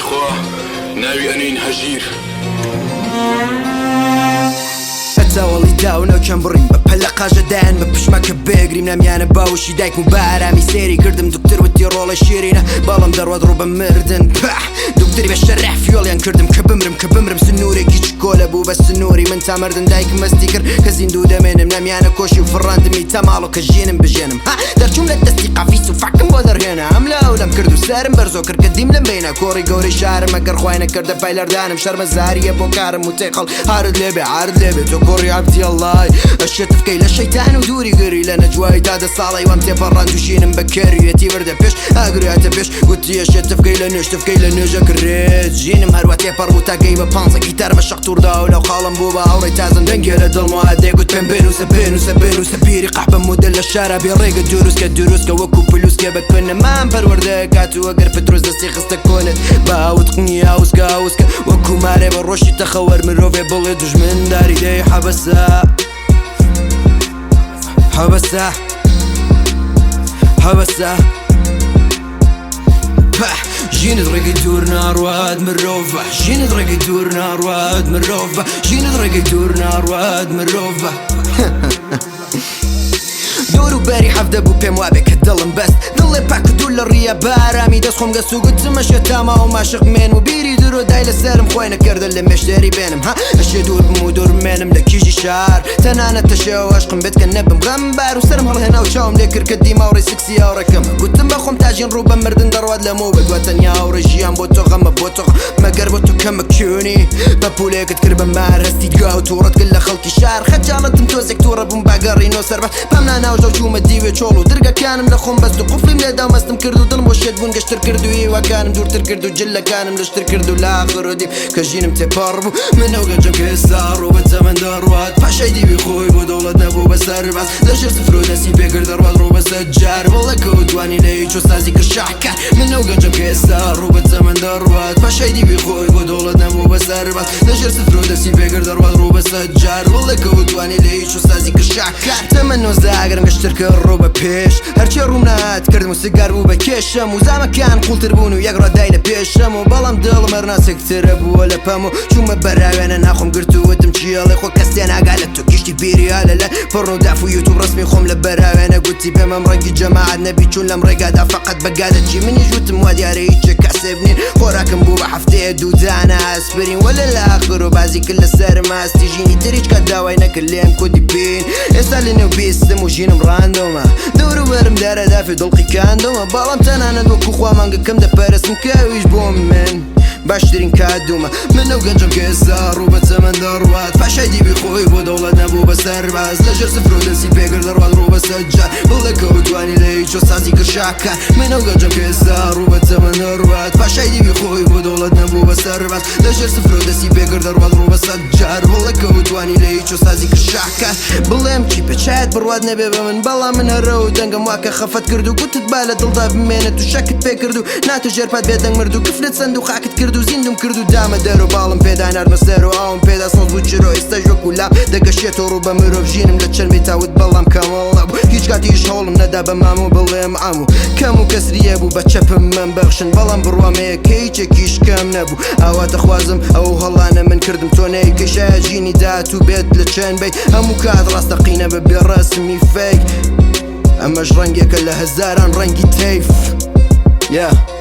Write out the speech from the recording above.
خوا ناوی ئەنێین هەژیر. هەتاوەڵی داو ناوچەم بڕیم بە پەلە قاژە دایان بە پشما کە بێگریم نامیانە باوشی دایکم و بە ئارامی سێری کردم دکتۆر وتی ڕۆڵە شیرینە بەڵام دەڕوات ڕوو بە مردن پاح دکتۆری بە شەرح فیۆڵیان کردم کە بمرم کە بمرم سنوورێکی چکۆلە بوو بە سنووری من تا مردن دایکم مەستی کرد کە زیندوو دەمێنم نامیانە کۆشی و فڕاندمی تا ماڵۆ کە ژینم بژێنم ها دەرچووم لە دەستی قافیس و فاکم بۆ دەرهێنا ئەم لە ئەولم کرد و سەرم بەرزۆ کرد کە دیم لەم بینە کۆڕی گەورەی شارم ئەگەر خوای نەکردە پایلەردانم شەرمەزاریە بۆ کارم و تێکەڵ هارت لێبێ عارت لێبێ تۆ کوڕی عەبدی ئەڵڵای ئەشێ تفکەی لە شەیتان و دووری گری لە نەجوای تا دە ساڵەی وام تێپەڕاند و ژینم بە کەریەتی بردە پێش ئاگری هاتە پێش گوتی ئەشێ تفکەی لە نوێژ تفکەی لە نوێژە کرێت ژینم هەروا تێپەڕ بوو تا گەی بە پانزە گیتار بە شەق توڕدا و لەو خاڵم بوو بە هاوڕێی تازم دەنگێ لە دڵمەوە هات دەیگوت پێم بنووسە بنووسە بنووسە پیری قەحپە مودە لە شارا بێ ڕێگە دروست کە دروست کە وەکو پلوسکە بە کۆنەمان پەروەردە کات و ئەگەر پترۆس دەستی خستە کۆنت باوت قنی ئاوسکە ئاوسکە وەکو مارێ بە ڕۆشی تەخەوەر مرۆڤێ بڵێ دوژمن داری دەی حەبەسە حەبەسە حەبەسە ژینت ڕێگەی دوور ناڕوات مرۆڤە ژینت ڕێگەی دوور ناڕوات مرۆڤە ژینت ڕێگەی دوور ناڕوات مرۆڤە دور و بەری حەفتە بوو پێم وابێ کە دڵم بەست دڵێ پاک و دوور لە ڕیە بە ئارامی دەست خۆم گەست و گوتم ئەشێ تاما و ماشق مێن و بیری درۆ دای لە سەرم خۆی نەکردە لە مێشتێری بێنم ها ئەشێ دوور بم و دوور بمێنم لە کیژی شار تەنانەت تەشێ و عەشقم بێت کە نەبم غەمبار و سەرم هەڵهێنا و چاوم لێ کرد کە دیم هاوڕێی سکسی هاوڕێکەمە گوتم بە خۆم تاژین ڕوو بە مردن دەڕوات لەمەو بەدوا تەنیا هاوڕێ ژیان بۆ تۆ غەمە بۆ تۆ مەگەر بۆ تۆ کەمە کیونی پەپوولەیەکت کرد بە مار هەستیت گا و تووڕەت کرد لە خەڵکی شار خەجاڵەتم تۆزێک تووڕە بووم باگەڕینەوە سەربەست پام نا ناوژە و چوومە دیوێ چۆڵ و درگەکانم لە خۆم بەست و قفڵیم لێدا و مەستم کرد و دڵم بۆ شێت بوون گەشتر کرد و هیواکانم دوورتر کرد و جلەکانم لەشتر کرد و لاخر و دیم کە ژینم تێپەڕ بوو من ئەو گەنجەم کە ئێستا ڕوو بە تەمەن دەڕوات پاشای دیوی خۆی بۆ دەوڵەت نەبوو بە سەرباز لەژێر سفر و دەستی پێکرد دەڕوات ڕوو بە سەجار بەڵێکەوە توانی لە هیچ و سازی کرد شاهکار من ئەو گەنجەم کە ئێستا ڕوو بە تەمەن دەڕوات پاشای دیوی خۆی بۆ دەوڵەت نەبوو بە سەرباز لەژێر سفر و دەستی پێکرد دەڕوات ڕوو بە سەجار بەڵێکەوە توانی لە هیچ و سازی کرد شاهکار تەمەن 19 ئاگرم گەشتر کرد ڕوو بە پێش هەرچی ڕووم نەهات کردم و سگار بوو بە کێشەم و زامەکان قوڵتر بوون و یەک ڕادای لە پێشەم و بەڵام دڵم هەر ناسکترە بووە لە پەم و چوومە بەراوێنە ناخۆم گرت و وتم چی ئەڵێ خۆ کەس تێناگا لە تۆ گشتی بیری لە لە پڕ و داف و یوتوب ڕسمی خۆم لە بەراوێنە گوتی پێم ئەم ڕەنگی جەماعەت نەبی چون لەم ڕێگادا فەقەت بە گا دەچی منیش وتم وا دیارە هیچ کاسێب نین خۆراکم بوو بە هەفتەیە دوو دانە ئەسپرین وەلێ لە ئاخر و بازی کرد لەسەرم ئاستی ژینی تر هیچ کات داوای نەکرد لێم کودی بین ئێستا لە نێو بیستم و ژینم ڕاندۆمە دەور و بەرم دارە دافی دڵقی کاندۆمە بەڵام تەنانەت وەکو خوا مانگەکەم دەپەرستم کە ئەویش بۆ من باشترین کادومە من ئەو گەنجەم کە ئێستا ڕوو بە تەمەن دەڕوات پاشای دیوی خۆی بۆ دەوڵەت نەبوو بە سەرباز لەژێر سفر و دەستی پێکرد دەڕوات ڕوو بە سەجار بڵێکەوە توانی لە هیچ و سازی کرد شاکار من ئەو گەنجەم کە ئێستا ڕوو بە تەمەن دەڕوات پاشای دیوی خۆی بۆ دەوڵەت نەبوو بە سەرباز لەژێر سفر و دەستی پێکرد دەڕوات ڕوو بە سەجار بڵێکەوە توانی لە هیچ و سازی کرد شاکار بڵێم چی پێ شایەد بڕوات نەبێ بە من بەڵام من هەرە و دەنگم وا کە خەفەت کرد و گوتت با لە دڵدا بمێنێت و شەکت پێ کرد و ناتە ژێر پات بێدەنگ مرد و کفنت سەند و خاکت کرد و زیندوم کرد و دامە دەر و باڵم پێدا ناردمە سەر و ئاوم پێدا سەوز بوو چرۆ ئێستاش وەکو لاپ دەگەشێتەوە ڕوو بە مرۆڤ ژینم لە چەرمەی تاوت بەڵام کامڵ نەبوو هیچ کاتیش هەوڵم نەدا بە مامۆ بڵێم عەموو کەم و کەسریە بوو بە چەپم مەم بەخشن بەڵام بڕوام هەیە کە هیچێکیش کەم نەبوو ئاواتەخوازم ئەو هەڵانە من کردم تۆ نەیکەی شایەد ژینی داهاتوو بێت لە چەند بەیت هەموو کات ڕاستەقینە بە بێ ڕەسمی فەیک ئەمەش ڕەنگێکە لە هەزاران ڕەنگی تەیف Yeah.